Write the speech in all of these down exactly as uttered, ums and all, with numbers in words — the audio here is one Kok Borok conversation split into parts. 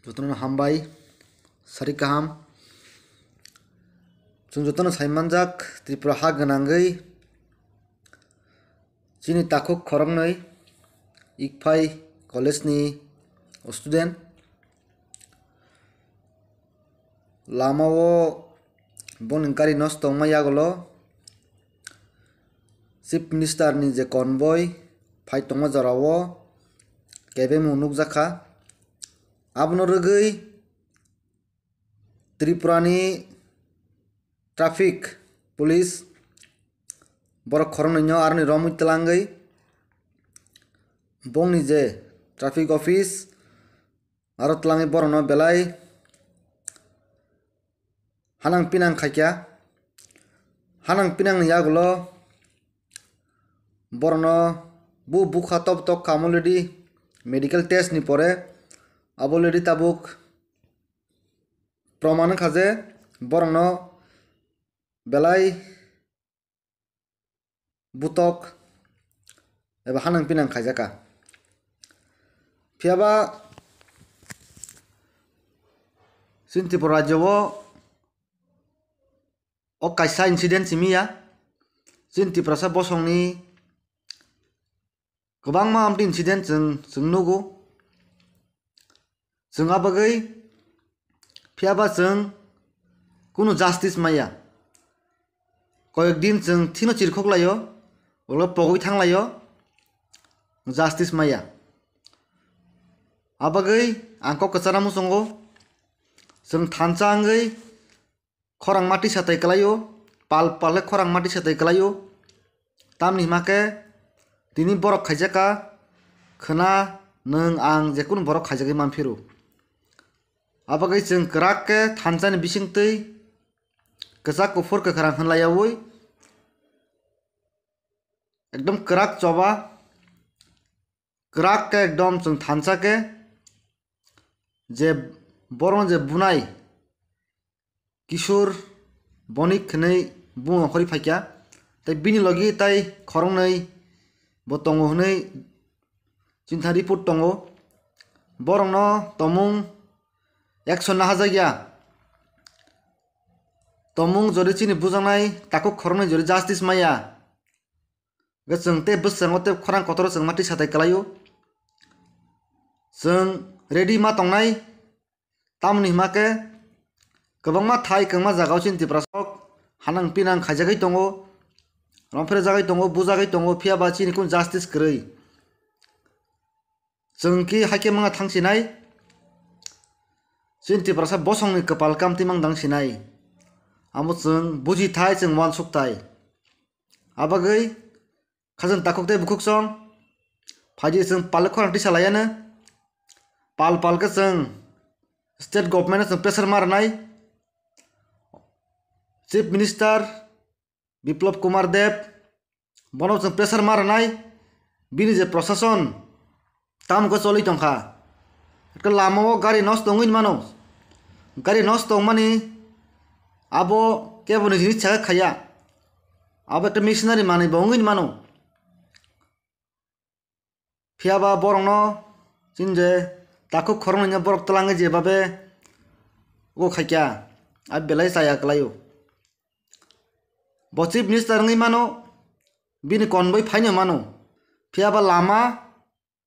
Jotono hambai, sari kaham. Chwng jotono sai manjak, Tripura ha gwnangwi chini takhuk khoroknwi Ikphai college ni student. Lamao boni gari nosto wngma yagulo Chief Minister ni je convoy phai tongma jorao kebengmung nukjakha. Abono rwgwi Tripura ni traffic police borok khoroknwi no aroni romwi twlangwi bongni je traffic office aro twlangwi borokno belai hanang pinang khaikha. Hanang pinang ni yagulo borokno bu bukha top tok kha already medical test ni pore abo already tabuk proman wngkha je borokno belai butok eba hanang pinang khaijakha. Phiyaba chini Tripura rajyo o o kaisa incident simi ya. Chini Tiprasa bosongni kwbangma amtwi incident chwng, chwng nugo. Chwng a bagwi phiyaba chwng kunu justice maya. Koyek din chwng thino chirkhok laio, ulo pogwi thang laio, justice maya. A bagwi ang kok kwchana muchungo, chwng thansa wngwi khorang mati satai kwlaio, pal pal khe khorang mati satai kwlaio. Tamni hima khe tini borok khaijakha, khwna nwng ang jekunu borok khaijagwi manphiro. Abagwi chwng kwrak khe thansani bisingtwi kwchak kuphur kwkhwrang hwnlaiyaui ekdom kwrak choba, kwrak khe ekdom chwng thansa khe je borokno je bunai Kishore Bonik hwnwi buma khori phaikha, tei bini logi tai khoroknwi bo tongo hwnwi chintha report tongo. Borokno tomung action nahajakya. Tomung jori chini bujaknai takhuk khoroknwi jori justice maya. Hwnkhe chwng tei bwskango tei khorang kotoro chwng ma tisa tai kwlaio. Chwng ready ma tongnai, tamoni hima khe kwbangma thai kwbangma jagao chini Tiprasarok hanang pinang khaijagwi tongo, romphre jagwi tongo, bujagwi tongo, phiyaba chini kunu justice kwrwi. Chwng khe haikhe mangna thangsinai, chini Tiprasa bosongni kwpal kamtwi mang dang sinai. Amo chwng buji thai, chwng uansuk thai. Abagwi khajang takhuk tei bukhuk song phaidi chwng pal khorang tisa laiano. Pal pal khe chwng state government no chwng pressure ma rwnai. Chief Minister Biplab Kumar Deb, bono chwng pressure ma rwnai, bini je prosason tamo khe choli tongkha. Lama o gari nosto wngwi mano, gari nosto wngmani abo kebo ni hini chaka khaya, abo ekta missionary manwi bo wngwi mano. Phiyaba borokno chini je takhuk khoroknwi no borok twlangwi je babe o khaikha, a belai chaya kwlaio. Bo chief minister wngwi mano, bini convoy phaino mano, phiyaba lama,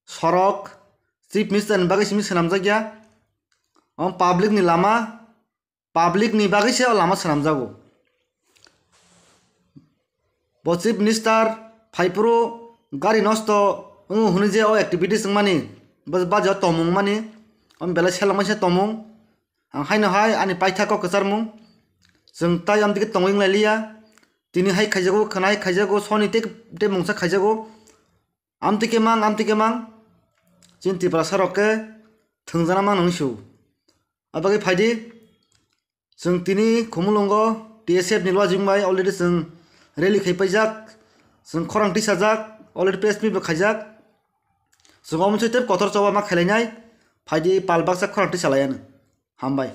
sorok, chief minister ni bagwi simi swnamjakya, o public ni lama, public ni bagwi se o lama swnamjago. Bo chief minister phaiphuru gari nosto wngo hwnwi je o activities wngmani, bo bajo tomung mani, o belai selengmani se tomung. Ang haino hai ani paithago kwcharmung, chwng tai amtwi khe tongwi wng lai liya. Tini hai khaijago, khwnai khaijago, soni tei, tei mungsa khaijago. Amtwi khe mang, amtwi khe mang, chini Tiprasa rok khe thwngjana mang nang su. Abagwi phaidi, chwng tini Khumulwngo T S F ni lwajwng bai already chwng rally khai paijak, chwng khorang tisajak, already press meet bo khaijak. Chwng omo se tei kotor choba ma khailainai, phaidi pal baksa khorang tisalaiano. Hambai.